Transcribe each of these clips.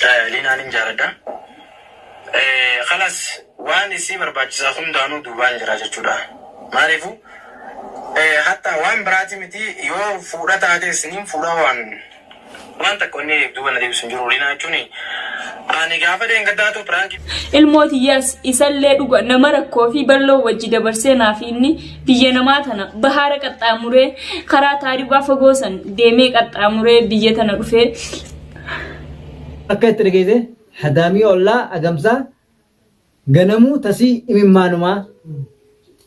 Liinaan hin jaaladha. Kalas waan isii barbaachisaa hundaanuu duubaan jira jechuudha. Maaliifuu hatta waan biraati miti yoo fuudha taates niin fuudha waan waan takka inni duuba na deebisu hin jiru. Liinaa jechuun ani gaafa dheengaddaatu piraankii. Ilmoo tiyyaas isallee dhuga nama rakkoo fi bal'oo wajji dabarsee naaf inni biyya namaa tana bahaara qaxxaamuree karaa taaribaa fagoo san deemee qaxxaamuree biyya tana dhufee. Akka itti dhageesse hadaamii ollaa agamsaa ganamuu tasii imimmaanumaa.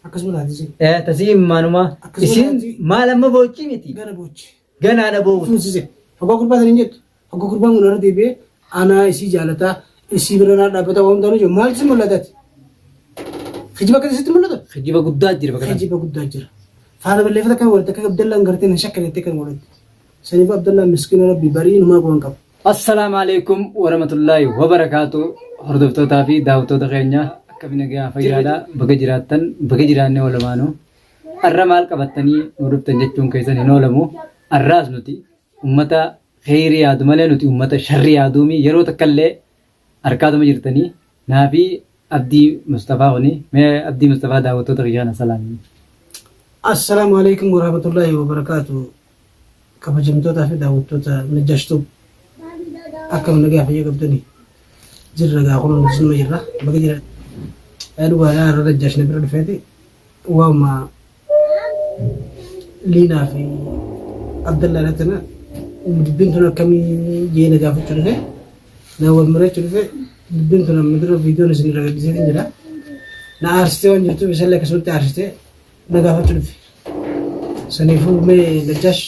Akkasuma taati isiin. Eh, tasii imimmaanumaa. Akkasuma Isiin taati. maal amma boochii miti. Gana boochi. Ganaadha boo'u. Fuunsise. Hoggaa gurbaa sana hin jettu. Hoggaa gurbaan kun irra deebi'ee anaa isii jaalataa isii bira naa dhaabbata waan hundaanuu jiru maaltu si mul'atati? Kijiba akkasii sitti mul'ata? Kijiba guddaa jira bakka kana. Kijiba guddaa jira. Faana balleeffata kan walitti akka Abdallaan gartee na shakkane jettee kan walitti. Saniif Abdallaan miskiina rabbi barii numaa quban qaba. Assalaamu alaikum warahmatullaahi wabarakaatu hordoftootaa fi daawwattoota keenya akkami nagaa fayyaadha baga jiraattan baga jiraannee walumaanuu arra maal qabattanii nu dhuftan jechuun keessan hin oolamu arraas nuti ummata kheyrii yaadu malee nuti ummata sharri yaaduumi yeroo takka illee harkaatuma jirtanii naafi Abdii Mustafaa kuni mee Abdii Mustafaa daawwattoota kiyya kana salaami. Assalaamu alaikum warahmatullaahi wabarakaatu. Kabajamtootaa fi daawwattoota Najjaash Tube akkam nagaa fayyaa qabdanii jirra gaa kun nuti numa jirra baga jira dhugaadhaa irra Najjaash na bira dhufeeti waama Liinaa fi Abdallaa tana dubbiin tun akkamii jee na gaafachuu dhufe na wal mari'achuu dhufe dubbiin tun amma dura viidiyoon isin irra gadhiiseetiin jira na aarsitee waan jirtuuf isallee akkasumatti aarsitee na gaafachuu dhufe. Saniifuu mee Najjaash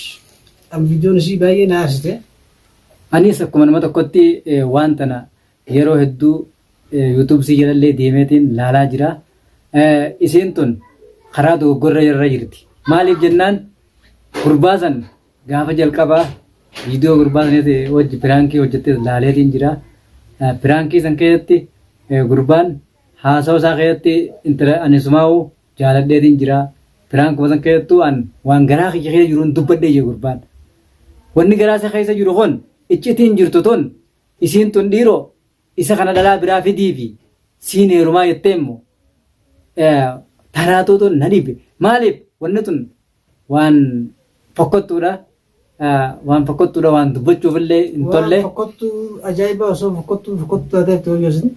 an viidiyoon isii baay'ee na aarsite. Anis akkuma nama tokkotti waan tana yeroo hedduu YouTube sii jalallee deemeetiin laalaa jira. Isiin tun karaa dogoggorra irra jirti. Maaliif jennaan gurbaa san gaafa jalqabaa viidiyoo gurbaa sanis wajji piraankii hojjettes laaleetiin jira. Piraankii san keessatti gurbaan haasawa isaa keessatti intala ani sumaa'u jaaladheetiin jira. Piraankuma san keessattuu an waan garaa kiyya keessa jiruun dubbadhee jira gurbaan. Wanni garaa isa keessa jiru kun iccitiin jirtu tun isiin tun dhiiroo isa kana dhalaa biraa fidiifi siin heerumaa jettee immoo tanaatuu tun na dhibe. Maaliif wanni tun waan fokkottuudha. Waan fokkottuudha waan dubbachuuf illee hin tolle. Waan fokkottuu ajaa'ibaa osoo fokkottuu fokkottuu taatee itti hojjetan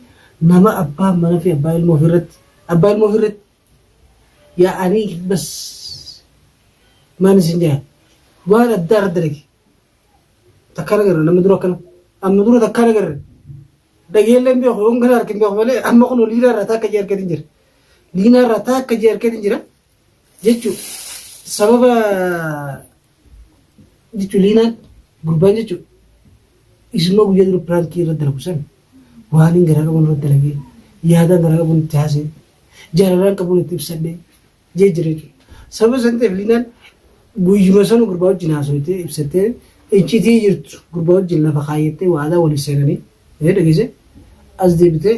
nama abbaa mana fi abbaa ilmoo ofirratti abbaa ilmoo ofirratti yaa'anii bas maal isin jedhan waan addaa irratti dalage. Takkaa nagarre nama dura akkana. Amma dura takkaa nagarre. Dhageellee hin beeku yoon kana arge hin beeku malee amma kun liinaa irraa takka jee argeetiin jira. Liinaa irraa takka jee argeetiin jira jechuun sababa jechuun liinaan gurbaan jechuun isuma guyyaa dura piraankii irra dalagu san waan hin garaa qabuun irra dalagee yaadaan garaa qabuun itti haasee jaalalaan qabuun itti ibsadhee jee jira jechuudha. Sababa san ta'eef Liinaan guyyuma sana gurbaa wajjin haasoytee ibsattee iccitii jirtu gurbaa wajjin lafa kaayyattee waadaa waliif seenanii ee dhageesse as deebitee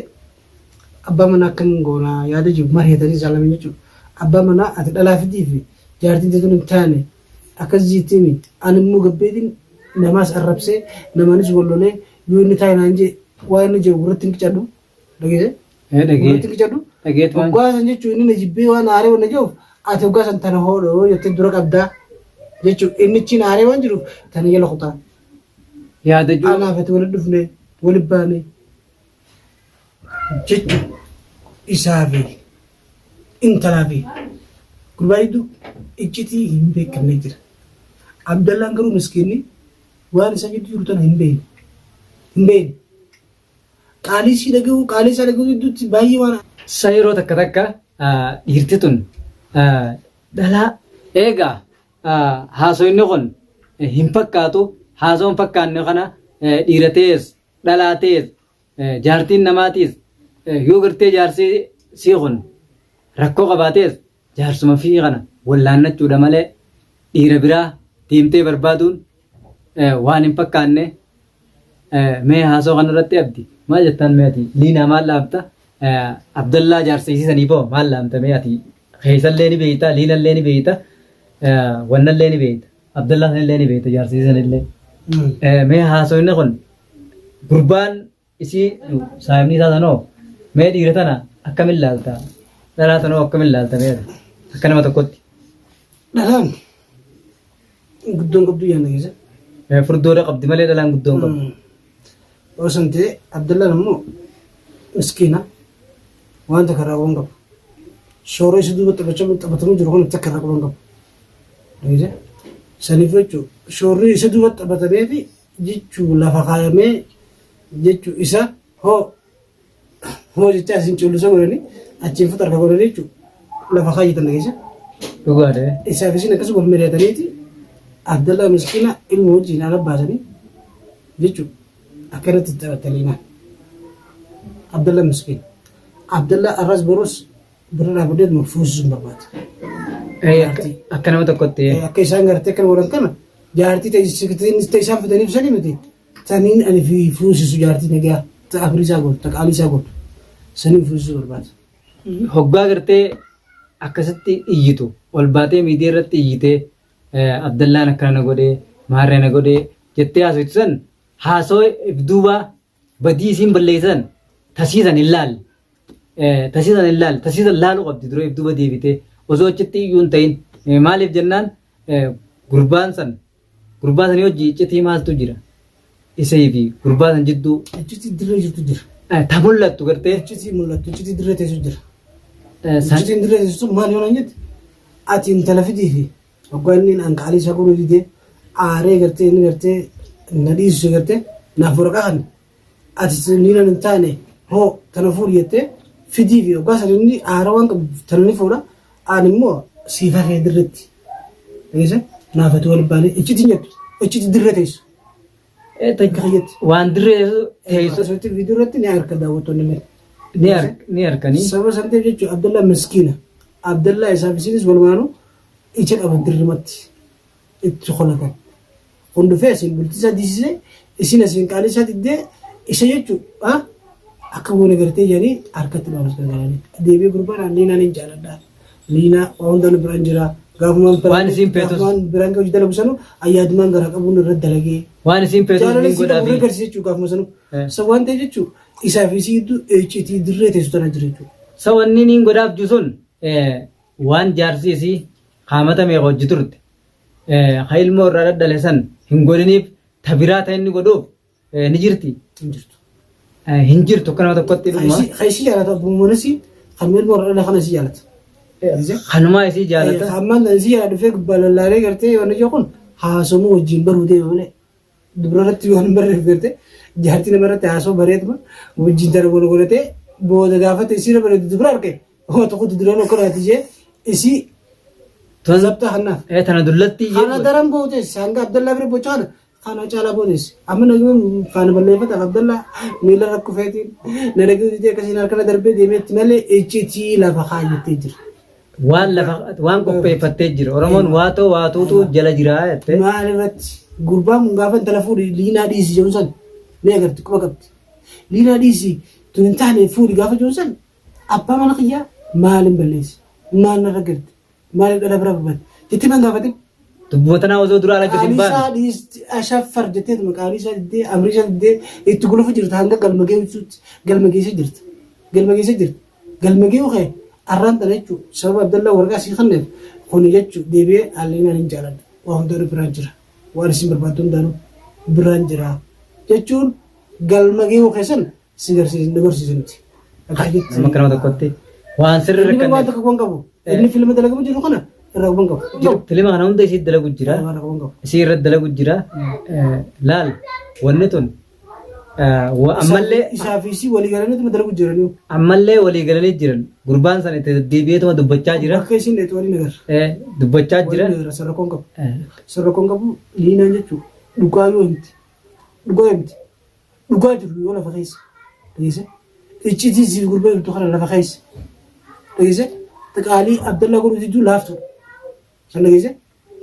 abbaa manaa akkam goonaa yaada jiru mari'atanii isaan lameen jechuudha. Abbaa manaa ati dhalaa fidii fi jaartiin teetuun hin taane akkas jettee ani immoo gabbeetiin namaas arrabsee namaanis wal lolee yoo inni taa'e naan jee waa inni jiru gurratti hin qicadhu Dhageesse? Ee dhagee. Gurratti qicadhu. Dhageet waan. Hoggaa san jechuun inni na jibbee waan aaree waan na jiruuf ati hoggaa san tana hoodho yoo jettee dura qabdaa jechuun inni achiin aaree waan jiruuf tana jala kutaa. Yaada jiru. Anaaf ati walitti dhufne walitti baane jechuun isaa fi intalaa fi gurbaa jidduu iccitii hin beekamne jira. Abdallaan garuu miskiinni waan isa jidduu jiru tana hin beekne. Hin beekne. Qaalii isii dhaga'uu qaalii isaa dhaga'uu gidduutti baay'ee waan. Sa yeroo takka takka dhiirti tun dhalaa eegaa haasoyni kun hin fakkaatu haasoo hin fakkaanne kana dhiira ta'es dhalaa ta'es jaartiin namaatiis yoo gartee jaarsi sii kun rakkoo qabaatees jaarsuma fi kana wallaannachuudha malee dhiira biraa deemtee barbaaduun waan hin fakkaanne. Mee haasoo kanarratti abdi maal jettaan mee ati liinaa maal dhaamta Abdallaa jaarsa isii sanii boo maal dhaamta mee ati keessallee ni beeyta liinallee ni beeyta wannallee ni beeyta Abdallaa sanillee ni beeyta jaarsa isii sanillee mee haasoyni kun Gurbaan isii saahibni isaa sanoo mee dhiira tana akkamin laalta? Dhalaa tanoo akkamin laalta mee ati? Akka nama tokkotti. Dhalaan guddoon qabdu yaadna keessa. Furdoodha qabdi malee dhalaan guddoon qabdu. Osoo hin ta'e Abdallaan immoo miskiina waan takka irraa quban qabu. Shoora isa duuba taphatamu jiru kun takka irraa quban qabu. Dhageessee? Saniif jechuun shoorri isa duuba taphatamee fi jechuu lafa kaayamee jechuu isa hoo hoo jechaa isin cullisa godhanii achiin fuxa harka godhanii jechuu lafa kaayyatan dhageessee? Dhugaadha. Isaaf isin akkas wal mari'ataniiti Abdallaa miskiina ilma wajjin ala baasanii jechuudha. Akkanatti itti taphattanii naan. Abdalla miskiin. Abdalla arras borus bira dhaabbatee fuusisuun barbaada. Jaartii. Akka nama tokkotti. Akka isaan gartee akkana godhan kana jaartii ta'e isaan fidanii ibsanii miti. Taniin ani fi fuusisu jaartii nagaa ta afirii isaa gootu ta qaalii isaa gootu saniin fuusisuu barbaada. Hoggaa gartee akkasitti iyyitu ol baatee miidiyaa irratti iyyitee Abdallaan akkana na godhee maarree na godhee jettee haasoftu san haasoo if duubaa badii isiin balleessan tasiisan hin laalle. Tasiisan hin laalle tasiisan laaluu qabdi dura if duuba deebitee osoo achitti iyyuu hin ta'in maaliif jennaan gurbaan san gurbaa sanii hojii iccitii maaltu jira isii fi gurbaa san jidduu Iccitii dirree jirtu jira. ta mul'attu gartee Iccitii mul'attu iccitii dirree teessu jira. Iccitiin dirree teessu sun maal yoo naan jette ati intala fidii fi hoggaa inni an qaalii isaa godhuu didee aaree gartee inni gartee na dhiisu gartee naaf waraqaa kan ati niinan hin taane hoo tana fuudhi jettee fidii fi hoggaa san inni aara waan qabu tana ni fuudha ani immoo siif hafee dirretti dhageesse naaf ati wal baanee iccitiin jettu iccitii dirree teessu. Akka kiyyatti. Waan dirree teessu Asirratti viidiyoo irratti ni arka daawwattoonni illee. ni arkanii. Sababa san ta'eef jechuun Abdallaa miskiina. Abdallaa isaaf isinis walumaanuu ija qaban dirrimatti itti kolatan. Kun dhufee asiin bultii isaa diisisee isin asiin qaalii isaa diddee isa jechuun akka goone gartee jedhanii harkatti dhaamas gargaaranii. Deebi'ee gurbaan liinaan hin jaaladha. Liinaa waa hundaan biraan jira. Gaafumaan Waan isiin feetus. Gaafumaan biraan hojii dalagu sanu ayyaadumaan garaa qabuun irra dalagee. Waan isiin feetus Jaalala niin isii qabu godhaafi. agarsiisa jechuudha gaafuma sanu. Eh. Sa waan ta'eef jechuudha isaa fi isii gidduu icciitii dirree teessu tana jira jechuudha. Sa wanni niin godhaaf jiru sun waan jaarsi isii haamata meeqa hojii turte ka ilmoo irraa dhadhale san hin godhiniif ta biraa ta inni godhuuf Ni jirti. Hin jirtu. Hin jirtu akka nama tokkotti dhuguma. Kan isii jaalatu abbuma manasii kan ilmoo irra dhala kana isii jaalata. Kanumaa isii jaalata. Ammaan isii jaalata dhufee gubbaa lallaalee gartee yoo inni kun haasomuu wajjin baruu deema malee. Dubra irratti yoo hin barreef gartee jaartii nama irratti haasoo bareeduma wajjin tana wal godhatee booda gaafate isii irra bareedu dubra arge hoo tokkotti duraan okkolaati jee isii zabta hannaaf. Tana dullattii Kana daran bootes hanga Abdallaa bira bochaa kana Kana caalaa boodes amma naguma faana balleeffataaf Abdallaa miila rakkufeetiin na dhaguu didee akkasiin harkana darbee deemeetti malee iccitii lafa kaayyattee jira. Waan lafa waan qopheeffattee jira. Oromoon waatoo waatuutu jala jira jettee. Maal irratti gurbaan kun gaafa intala fuudhi liinaa dhiisi jedhu san ni agarti quba qabdi. Liinaa dhiisi tun hin taane fuudhi gaafa jedhu san abbaa mana kiyyaa maalin balleesse maal narra garte Maaliif dhala bira barbaadde? Jettee man gaafatin. Dubbuma tanaa osoo dura ala gadi hin Qaalii isaa baane. dhiisti ashaffar jetteetuma qaalii isaa diddee amrii isaa diddee itti gulufu jirta hanga galma geessuutti galma geessee jirta. Galma geessee jirta. Galma gee'u kee arraan tana jechuu sababa Abdallaa waraqaa sii kenneef kuni jechuu deebi'ee alliinaan hin jaaladha. Waa hundaanuu biraan jira. Waan isin barbaaddu hundaanuu biraan jira. Jechuun galma gee'u keessan si garsiisa nu garsiisa miti. Akka jetti. Nama akka nama tokkotti waan sirri Inni waan rakkanne. tokko quban qabu. Inni filma dalagamu jiru kana irraa quban qabu. Filima kana hunda isii dalagu jira. Irraa quban qabu. Isii irratti dalagu jira. Laal wanni tun ammallee Isaa fi isii walii galanii dalagu jiranii. ammallee walii galanii jiran gurbaan san itti deddeebi'eetuma dubbachaa jira. Bakka isiin dheetu waliin agarra. Dubbachaa jira. Waliin agarra sarara qabu. Sarara qabu liinaan jechuudha. Dhugaa yoo himte. Dhugaa himte. Dhugaa jiru yoo lafa keessa dhageesse iccitii siif gurbaa jirtu kana lafa keessa dhageesse qaalii Abdallaa godhuu diduu laaftuudha. San dhageesse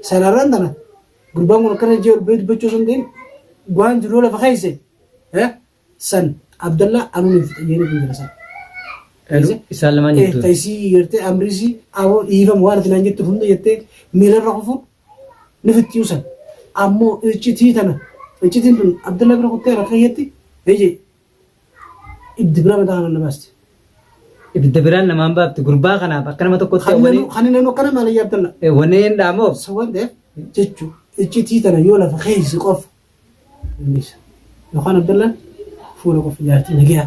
sanarraan tana gurbaan kun akkana jee ol ba'ee dubbachuu osoo hin ta'in waan jiru yoo lafa keesse san Abdallaa anuun hin fixa jeen jira san. Isaan lamaan jirtu. Taisii gartee amriisii aboo dhiifama waan ati naan jettu hunda jettee miilarra kufuun ni fixxiyu san. Ammoo iccitii tana iccitiin tun Abdallaa bira kuttee rakka keetti Eje ibdi biraa mataa kana na baaste. Ibidda biraan namaan baafti gurbaa kanaaf akka nama tokkotti Kan inni nanu akkana maal yaabdanna. Wanni hin dhaamoo. Isa waan ta'eef jechuun iccitii tana yoo lafa keessa qofa dandeessa. Yookaan Abdallaan fuula qofa jaartii nagayaa.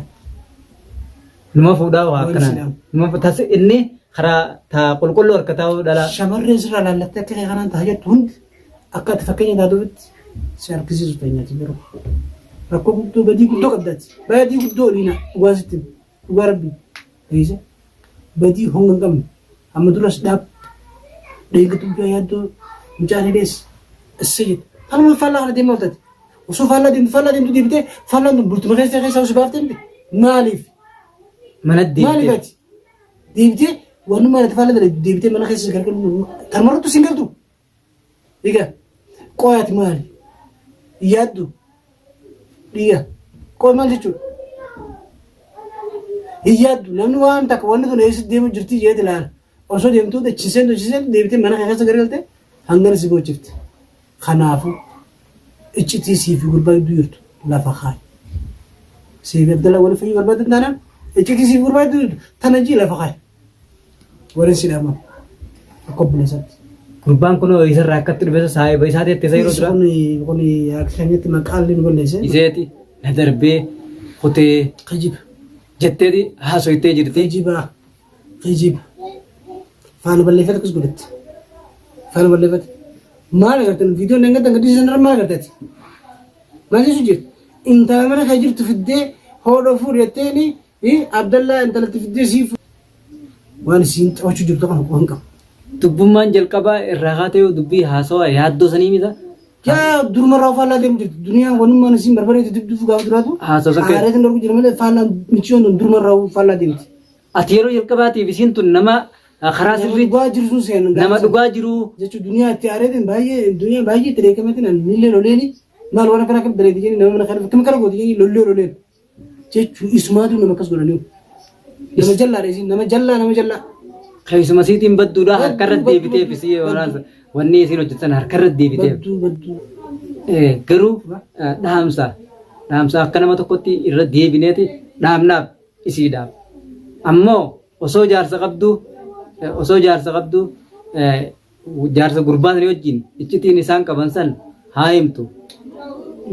Numa fuudhaa waa Waan akkanaan. isin Numa tas inni karaa taa qulqulluu harka taa'uu dhala. Shamarreen sirraa laallattee akka kee kanaan ta'a jettu hundi akka ati fakkeenya taatuufitti si harkisiisu teenyaati garuu. Rakkoo guddoo badii guddoo qabdaati. Badii guddoo oliina dhugaa sitti hima. Dhugaa rabbii. Dhageesse badii honga hin qabne amma duras dhaab dheengatu mucaa yaaddoo mucaan hidhees issa jette. Kanuma faallaa kana deemaa oltati. Osoo faallaa deemtu faallaa deemtu deebitee faallaan tun bultuma keessa keessaa osoo baaftee miti. Maaliif? Mana Maaliif deebitee. ati? Deebitee wanni ati faallaa dalagu deebitee mana keessa si gargaru tarmarrattu sin galtu. Dhiga qoy ati maali? Yaaddu dhiga qoy maal jechuudha? Hin yaaddu namni waan takka wanni tun eessa deemu jirti jeeti ilaala. Osoo deemtuu dachiseen dachiseen deebitee mana kee keessa garagalte hangana si boochifte. Kanaafuu iccitii sii fi gurbaa gidduu jirtu lafa kaayi. Sii fi Abdallaa wal fayyuu barbaaddan taanaan iccitii sii fi gurbaa gidduu jirtu tana jii lafa kaayi. Warri si dhaaman akka obboleessaatti. Gurbaan kun isarraa akkatti dhufe saahiba isaa teette isa yeroo dura. Kun kun akka keenyatti maqaa illee nu balleesse. Iseeti na darbee kutee Kijiba. jetteeti haasoytee jirti. Kijiba. Kijiba. Faana balleeffate akkas godhatti. Faana balleeffate. Maal agartan viidiyoon dhangadda gadhiisan irra maal agartati? Maal jechuun jirti? Intala mana kee jirtu fiddee hoodhoo fuudhi jetteeni Abdallaa intalatti fiddee sii waan isiin taphachuu jirtu kana quban qabu. Dubbummaan jalqabaa irraa kaatee dubbii haasawaa yaaddoo sanii mita. Yaa durumarraa faallaa deemu jirti. Duniyaan wanummaan isiin barbareetu dibduuf gaafa duraatu. Haasawaa san keessa. Aareetiin darbu jira malee faallaan michiyoon tun durumarraa faallaa deemti. Ati yeroo jalqabaatiif isiin tun nama karaa Nama sirrii dhugaa jiru sun seenan nama dhugaa jiru jechuun duniyaa itti aareetiin baay'ee duniyaa baay'ee itti dheekkameetiin ani illee loleeni maal waan akkana akkam daleeti jenni nama mana kana akkam kana gooti jenni lollee loleen jechuun isumaatu nama akkas godhanii nama jallaadha isiin nama jallaa nama jallaa. Keessuma siitiin badduudha harkarra Badduu, deebiteef badduu, isii badduu. wanni isiin hojjetan harkarra deebiteef. Badduu badduu. Garuu dhaamsa dhaamsa akka nama tokkotti irra deebineeti dhaamnaaf isiidhaaf. Ammoo osoo jaarsa qabdu osoo jaarsa qabdu jaarsa gurbaa sanii wajjin iccitiin isaan qaban san haa himtu.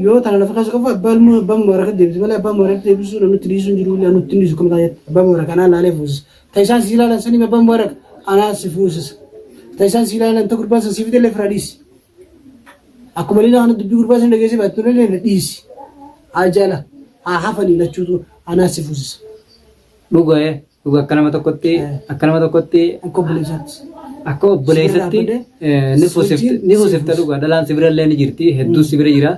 Yoo tana lafa keessa qofa abbaa ilmoo abbaa mubaaraka deebise malee abbaa mubaaraka deebisuu namni itti dhiisuu hin jiru illee nutti hin dhiisu kam taa'etti abbaa mubaaraka anaa laalee fuusisa. Ta isaan si ilaalan sanii abbaa mubaaraka anaa si fuusisa. Ta isaan si ilaalan ta gurbaan san si fide illee firaa dhiisi. Akkuma liilaa kana dubbii gurbaa san dhageessee baattu illee na dhiisi. Ajala haa hafanii lachuutu anaa si fuusisa. Dhuga dhuga akka nama tokkotti akka nama tokkotti Akka obboleessaatti. Akka obboleessatti ni fuusifte ni fuusifte dhuga dhalaan si bira illee ni jirti hedduu si bira jira.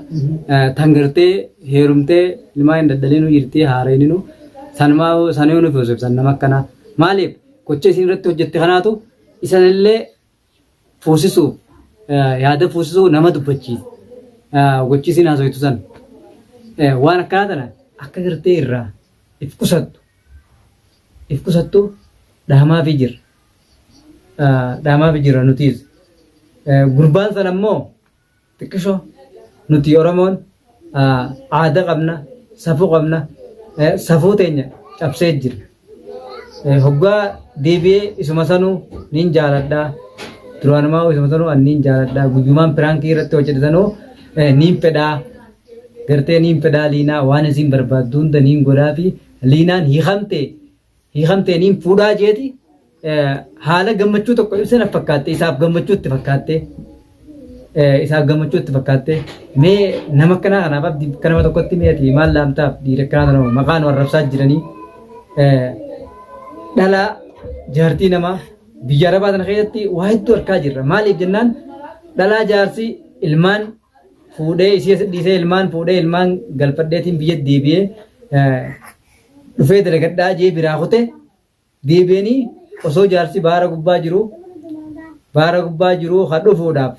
Tan gartee heerumtee ilmaan hin dadhalinuu jirti haareeninu sanumaa sanuu ni fuusiftan nama akkanaa. Maaliif gocha isin irratti hojjette kanaatu isanillee fuusisuuf yaada fuusisuu nama dubbachiisa. Gochi isin haasoytu san waan akkanaa tana akka gartee irraa if qusattu if qusattu dhaamaafii jirra. Dhaamaafii jirra nutiis. Gurbaan san ammoo Xiqqisho nuti Oromoon aada qabna, safuu qabna, safuu teenya cabsee jira. Hoggaa deebi'ee isuma sanuu niin jaaladha. Duraanumaa isuma sanuu an niin jaaladha. Guyyumaan piraankii irratti hojjedhe sanuu niin fedhaa. Gartee niin fedhaa liinaa waan isiin barbaaddu hunda niin godhaa fi liinaan hiikamtee hiikamtee niin fuudhaa jeeti haala gammachuu tokko ibsa na fakkaatte isaaf gammachuu itti fakkaatte isaaf gammachuu itti fakkaatte mee nama akkanaa kanaaf abdii akka nama tokkotti mee ati maal laamtaaf dhiira akkanaa kana maqaa nu arrabsaa jiranii dhalaa jaartii namaa biyya arabaa tana keessatti waa hedduu arkaa jirra maaliif jennaan dhalaa jaarsi ilmaan fuudhee isii asi dhiisee ilmaan fuudhee ilmaan galfadheetiin biyya deebi'ee dhufee dalagadhaa jee biraa kute deebi'anii osoo jaarsi baara gubbaa jiru baara gubbaa jiru ha dhufuudhaaf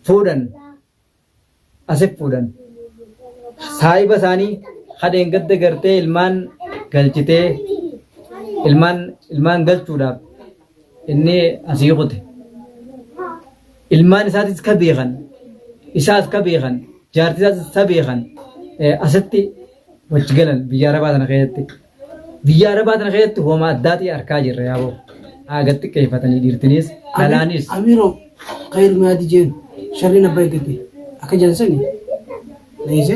fuudhan asif fuudhan saahiba isaanii hadheen gadda gartee ilmaan galchitee ilmaan ilmaan galchuudhaaf inni asii kute Ilmaan isaatis ka beekan, isaas ka beekan, jaartii isaatis ta beekan. Asitti wajji galan biyya Arabaa tana keessatti. Biyya Arabaa tana keessatti hooma addaatii arkaa jirra yaaboo. Haa gad xiqqeeffatanii dhiirtiniis dhalaanis. Amiiroo khayr maadi jeen sharriin abbaa eeggatti akka jaan sani dheeyse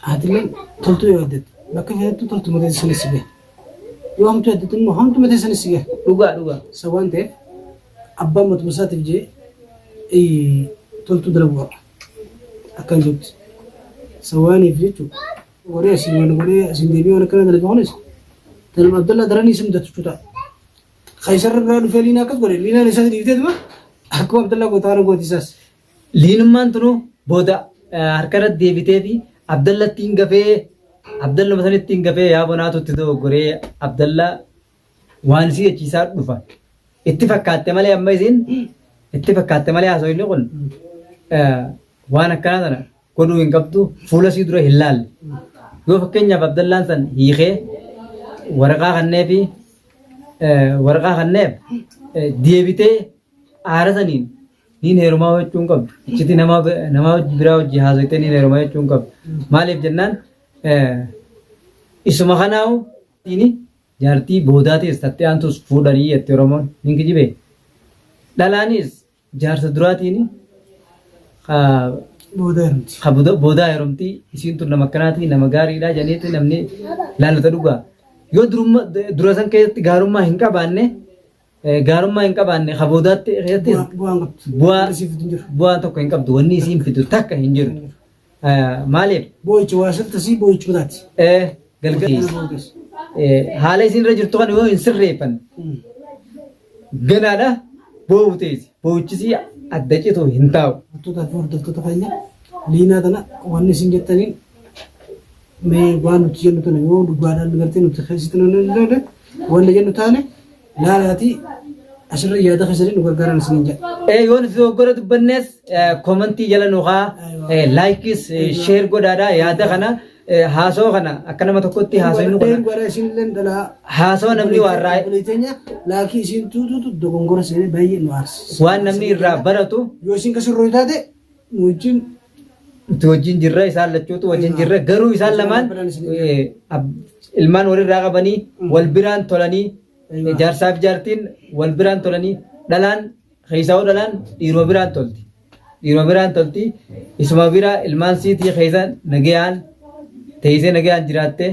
haatilleen toltuu yoo addatte bakka feetettu toltu matee sanis si gahe yoo hamtuu addatte immoo hamtu matee sanis si gahe Dhugaa dhugaa. sa waan ta'eef abbaan matuma isaatiif jee toltuu dalaguu qaba akkan jechuutti sa waaniif jechuudha. Godhee asiin waan godhee asiin deebi'ee waan akkana dalage kunis tanuma Abdallaa daranii isin mudatu ta'a. Kaysarra biraa dhufee liinaa akkas godhe liinaan isaas dhiiftee tuma akkuma Abdallaa gootaa waan gooti isaas. Liinummaan tunu booda harka irratti deebitee fi Abdallattiin gafee Abdalluma sanittiin gafee yaa bonaatu itti dogoggoree Abdallaa waan isii jechiisaa dhufa. Itti fakkaatte malee amma isiin itti fakkaatte malee haasofni kun waan akkanaa tana godhuu hin qabdu fuula isii dura hin laalle. Yoo fakkeenyaaf Abdallaan san hiikee waraqaa kanneefi waraqaa kanneef deebitee aara saniin niin heerumaa jechuu hin qabdu. Icciti nama nama biraa wajji haasoftee niin heerumaa jechuu hin qabdu. Maaliif jennaan isuma kanaahu jaartii boodaatis tatti aantus fuudhanii jetti Oromoon niin kijibee. Dhalaanis Jaarsa duraatiin ka Booda heerumti. ka boodaa heerumti isiin tun nama akkanaati nama gaariidha jedhaniiti namni laallata dhugaa. Yoo durumma dura san keessatti gaarummaa hin qabaanne gaarummaa hin qabaanne ka boodaatti keessattis Bu'aan qabdu. bu'aa Wanni isiin fidu hin jiru. bu'aa tokko hin qabdu wanni isiin fidu takka hin jiru. Maaliif? Boo'ichi waa siltasii boo'ichi mataati. Galgala haala isin irra jirtu kana yoo hin sirreeffanne ganaadha boo'u teessi. Boo'ichisii adda citu hin taa'u. Hordoftoota fi hordoftoota keenya liinaa tana wanni isin jettaniin mee waan nuti jennu tana yoo dhugaadhaan gartee nuti keessatti nu danda'e wanni jennu taane Laalaatii asirra yaada keessanii nu gargaaran isiniin jedha. Yoo nuti dogoggora dubbannes komantii jala nu kaa laayikis sheer godhaadha yaada kana haasoo kana akka nama tokkotti haasofnu kana Dhugaadha isinillee dhalaa. haasoo namni waa irraa Obboleetteenya laakii isiin tuutuutu dogongora seenee baay'ee nu aarsa. waan namni irraa baratu Yoo isin kasirroo taate nu wajjin nuti wajjin jirra isaan lachuutu wajjin jirra garuu isaan lamaan ilmaan walirraa qabanii wal biraan tolanii Jaarsaa fi jaartiin wal biraan tolanii dhalaan keessaa'uu dhalaan dhiiruma biraan tolti. Dhiiruma biraan tolti. Isuma bira ilmaan siitii keessa nagayaan teessee nagayaan jiraatte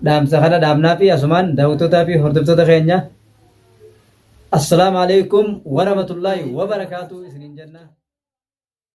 dhaamsa kana dhaamnaa fi asumaan daawwattootaa fi hordoftoota keenya. Assalaamu alaikum warahmatullaahi wabarakaatu isiniin jenna.